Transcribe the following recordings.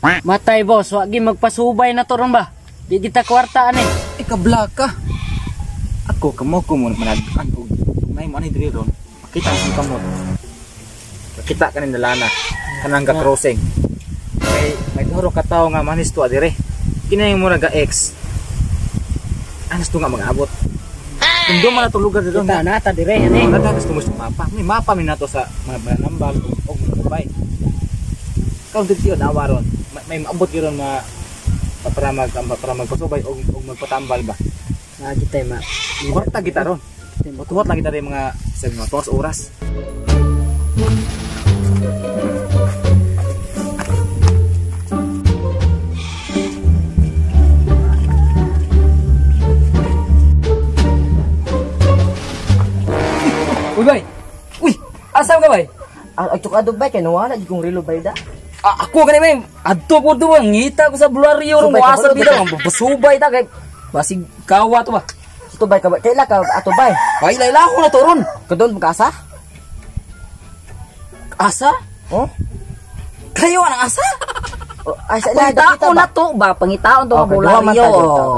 Matay boss, wa gi magpasubay na to ron ba? Di kita kwarta ani. Ikabla ka. Ako kamo ko mo managaan og nay mo ani diri ron. Makita ang kamot. Makita kanin dalana kanang ga crossing. May duha ka tawo nga manis to dire. Kini mo naga X. Anas to nga mag-abot. Kung doon man na lugar dito. Kita na ta dire ani. Wala ta gusto mo sa mapa. May mapa mi nato sa mga manambal o mga babay. Karon dito nawa ron. May maabot gyud ron ma para magpasubay og magpatambal ba. Na kita ma. Kwarta kita ron. Tuwat lang kita rin mga sa mga 2 oras. Uy, bay. Uy, asa ka bay? Ay, bay kay nawala di kong relo bay da. Ako gani bay. Adto po do ngita ko sa bularyo ron asa bitaw basubay ta kay basig kawa to ba. Ito bay ka kaila ka ato bay. Ay layla ko na to ron. Kadon ka asa? Asa? Oh? Kayo ang asa? Oh, ay sa ila kita na to ba pangitaon to bularyo.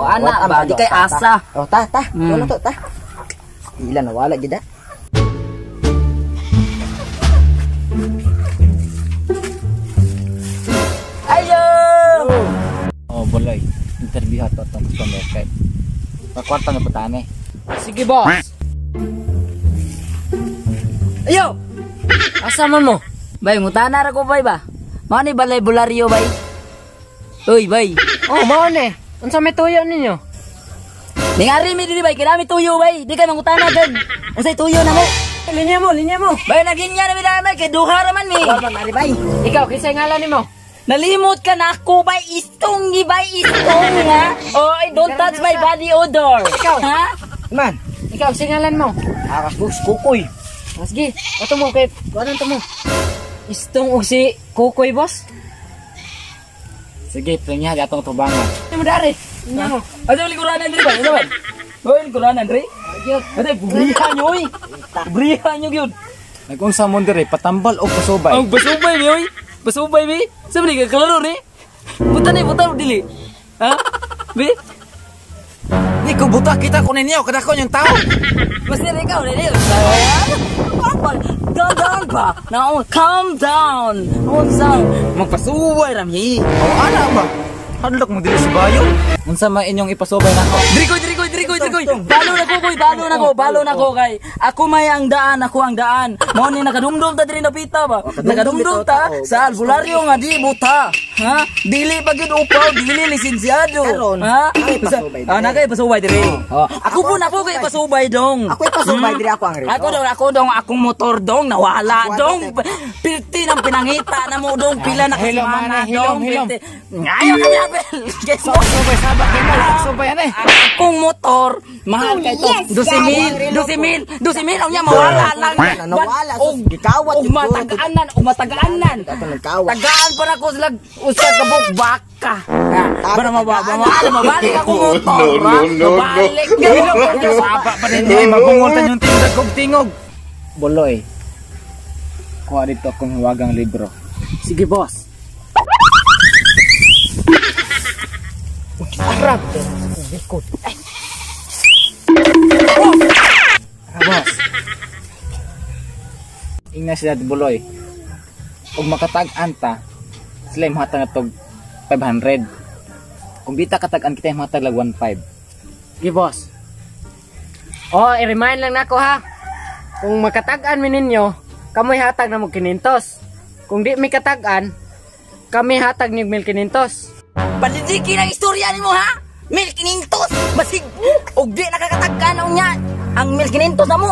Ana ba di kay asa. Oh ta ta. Wala to ta. Ila nawala gid. Ayo. Oh, bolay. Interview ato atong customer kay. Pakwarta na putane. Sige, boss. Ayo. Asa man mo? Bay, ngutana ra ko bay ba? Mao ni balay bularyo bay. Uy, bay. Oh, mao ni. Unsa may tuyo ninyo? Ningari mi diri bay, kay tuyo bay. Di kay mangutana kag unsay tuyo na mo. Linya mo, linya mo. Bay naglinya na mi dami kay duha ra man mi. Wa man ari bay. Ikaw kinsay ngalan nimo? Nalimot ka na ako bay, istong gi bay, istong ha. Oy, don't touch my body odor. Ikaw. Ha? Man, ikaw kinsay ngalan mo? Akas bus kukoy. Sige, ato mo kay kuan to mo. Istong og si Kukoy boss. Sige, premya atong tubangan. Mo dari. Linya mo. Asa likuranan diri bay? Asa bay? Oy, likuranan diri. Ate, bubrihan nyo, oy. Bubrihan nyo gyud. Nag-unsa mo diri, patambal o pasubay? Ang pasubay mi, oy. Pasubay mi. Sabi ni klaro ni. Buta ni, buta dili. Ha? Bi? Ni ko buta kita ko ninyo kada ko yung tao. Basta ikaw dili. Down down ba? Now calm down. Unsa? Magpasubay ra mi. Oh, ana ba? Hadlok mo dili sa bayo. Unsa man inyong ipasubay nako? Drikoy, drikoy, drikoy, drikoy. Balo na ko, boy, balo na ko, balo na ko kay. Ako may ang daan, ako ang daan. Mao ni nakadumdum ta diri napita ba? Nakadumdum ta sa albularyo nga di buta. Ha? Dili pa gyud upaw, dili lisensyado. Ha? Ah, nagay pasubay diri. Ako po na po kay pasubay dong. Ako ipasubay diri ako ang relo. Ako dong, ako dong, akong motor dong nawala dong. Pirti nang pinangita na mo dong, pila na kasimana dong. Ngayon kami apel. Pasubay sabak kay mo, pasubay ani. Akong motor mahal kay to. 12,000, 12,000, 12,000 unya mawala lang. Nawala sus gikawat og matag-anan, og matag-anan. Tagaan pa na ko sila usa ka buok baka. Para mabalik ako motor. No, no, no, no. Saba pa din ay mabungol ta yung tingog og tingog. Boloy. Kuha dito akong hiwagang libro. Sige, boss. Arab. Likod. Ay. Boss. Ingna sila Buloy. Ug makatag-an ta, sila mahatag atog 500. Kung di ta katag-an kita mahatag lag 15. Sige, boss. Oh, i-remind lang nako ha. Kung makatag-an mi ninyo, kamoy hatag na mo 500. Kung di mi katag-an, kami hatag ni 1,500. Palidiki ng istorya nimo ha. 1,500 basig og di nakakatag-an unya ang 1,500 na mo.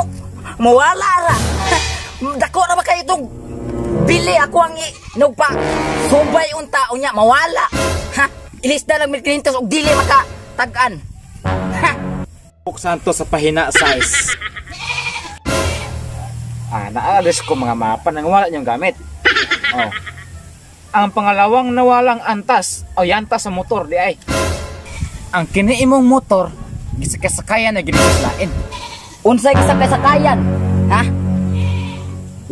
Mawala ra. Dako ra ba kay itong bili ako ang nagpa subay unta unya mawala. Ha? Ilis na lang 1,500 og dili makatag-an. Ha? Buksan to sa pahina size. Ah, naalis ko mga mapa nang wala niyong gamit. Oh. Ang pangalawang nawalang antas o yanta sa motor di ay. Ang kini imong motor gisakay-sakayan na gid sa lain. Unsay gisakay-sakayan? Ha?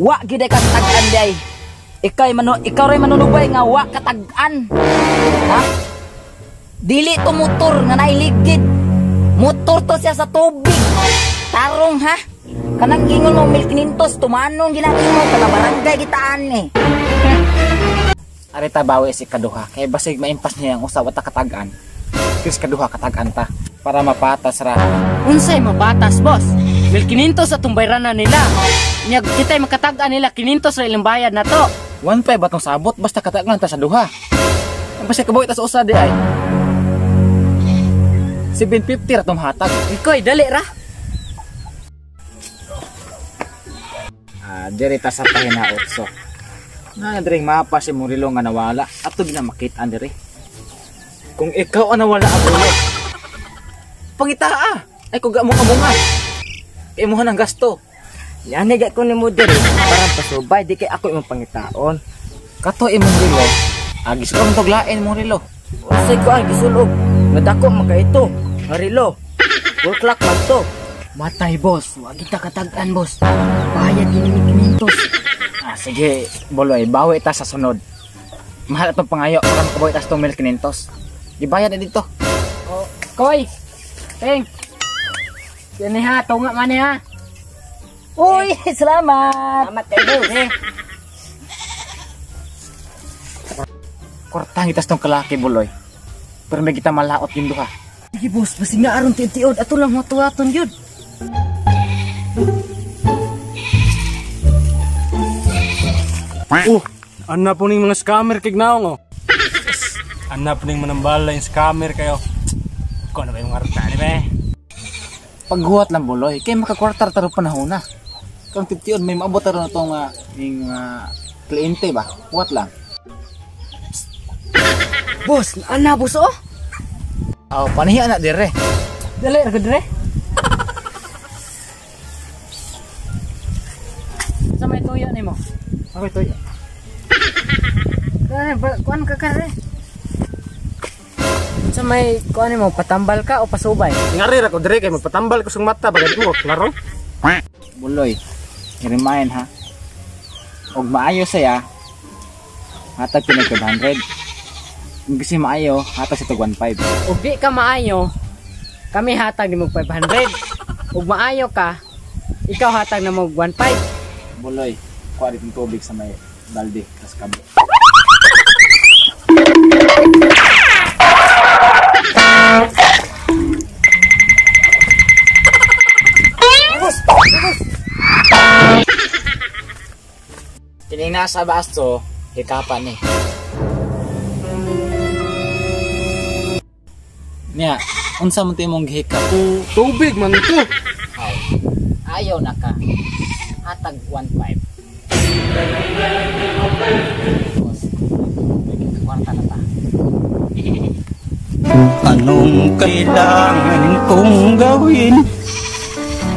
Wa gid ay katag-an di ay. Ikaw ray manunubay nga wa katag-an. Ha? Dili to motor nga nailigid. Motor to siya sa tubig. Tarong ha. Kanang ingon mo 1,500 tumanong ginati mo kada barangay gitaan eh. Arita bawi si kaduha kay basig maimpas niya ang usa wa ta katag-an. Kis kaduha katag-an ta para mapatas ra. Unsay mapatas, boss? 1,500 atong bayranan nila. Nya kitay makatag-an nila 500 ra ilang bayad na to. 1.5 atong sabot basta katag-an ta sa duha. Basta kabuhi ta sa usa di ay. 750 ra tong hatag. Ikoy dali ra. Diri ta sa pahina 8. Na diri mapa si Murilo nga nawala ato gina makit-an diri. Kung ikaw ang nawala abulo. Pangitaa. Ay kung mo kamunga. Kay imuhan ang gasto. Yani ga ko nimo diri para pasubay di kay ako imong pangitaon. Kato imong rilo. Agis ko tuglain imong rilo. Unsay ko ang gisulob? Nadako man kay ito. Nga rilo. Full clock man to. Matay, boss, wa kita katag-an, boss. Bayad gini 500. Sige, Boloy, bawi ta sa sunod. Mahal atong pangayo para makabawi ta sa 1,500. Gibayad na dito. Oh, Koy. Teng. Kini ha, tunga man ha. Uy, salamat. Salamat kay boss. Eh. Kwartang itas tong kalaki, Boloy. Pero may kita malaot yung duha. Sige, boss, basig na aron tiod-tiod ato lang matuwaton gyud. Oh, ana po ning mga scammer kay gnaong oh. Ana po ning manambala yung scammer kayo. Ko na ba yung arta ni be? Paghuwat lang, Boloy, kay makakwartar taro panahon na. Kung tiod may maabot taro na itong kliyente ba? Huwat lang. Boss, ana boss oh. Aw, panihian na dire. Dali ra dire. Sa may tuyo nimo. Okay, tuyo. Kani kuan ka kare. Sa may kuan nimo patambal ka o pasubay? Ngari ra ko dire kay magpatambal ko sa mata bagay ko klaro. Buloy, i-remind ha. Og maayo saya, hatag pinag 500. Kung kasi maayo, hatag sa tag 1.5. Og di ka maayo, kami hatag nimo 500. Og maayo ka, ikaw hatag na mo 1.5. Buloy, kuha rin tubig sa may balde, tas kabo. Kining nasa baso, hikapan eh. Niya, unsa man imong gihikap? Tubig man to. Aw, ayaw na ka. Hatag 1.5. Boss, kwarta na ta. Anong kailangan kong gawin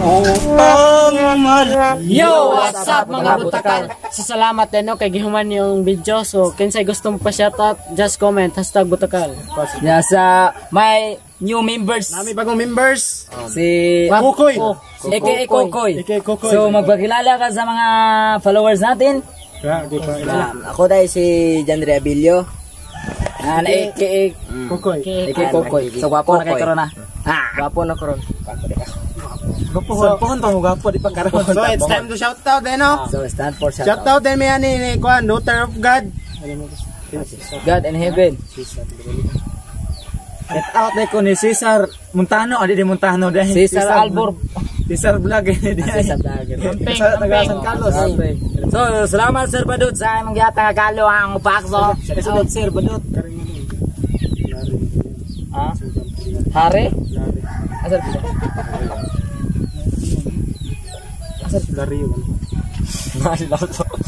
upang malaman? Yo, what's up mga butakal? So, salamat din no, kay gihuman yung video. So, kinsay gusto mo pa shoutout, just comment, #butakal. Yeah, sa my new members. Nami bagong members. Si Kokoy. AKA Kokoy. AKA Kokoy. So, magpakilala ka sa mga followers natin. Ako dahil si Jandre Abilio. AKA Kokoy. AKA Kokoy. So, gwapo na kay karon na. Gwapo na karon. Pohon, pohon pa mo gwapo di pa karon. So it's time to shout out eh no. So stand for shout, Shout out din mi ani ni kuan daughter of God. God in heaven. Shout out ko ni Cesar Montano, adi di Montano dahil. Cesar Albor. Cesar Vlog eh di. Cesar Vlog. Sa taga San Carlos. So, salamat Sir Badut sa imong gihatag kalo ang upakso. Salamat Sir Badut. Ha? Hare? Asal pila? Lario.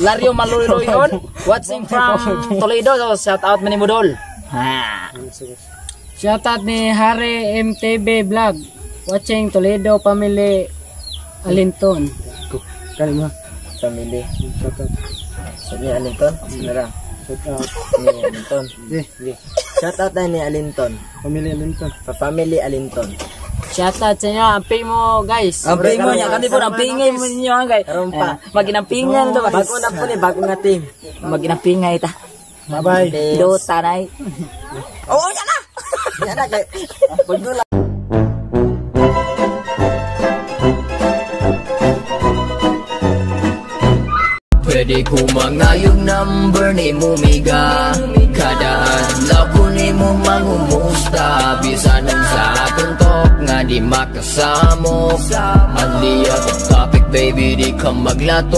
Lario Maluloyon, watching from Toledo. So, shout out man ni Mudol. Ha. Shout out ni Hare MTB Vlog, watching Toledo Family Alinton. Kani mo. Family. Shout out. Sabi ni Alinton. Sino Shout out. Ni Alinton. Sige. Shout out na ni Alinton. Family Alinton. Pa family Alinton. Shoutout sa inyo. Amping mo, guys. Amping mo niya, kami po nampingay mo ninyo ha kay. Karon pa. Maginampingan to ba? Bago na po ni bago nga team. Maginampingay ta. Bye-bye. Dota nay. Oo, yan na. Yan na kay. Pagdula. Pwede ko mangayong number ni Mumiga. Kada adlaw ko ni mo mangumusta. Bisan ang sa akong talk nga di makasamok. Anli ako topic, baby, di ka maglato.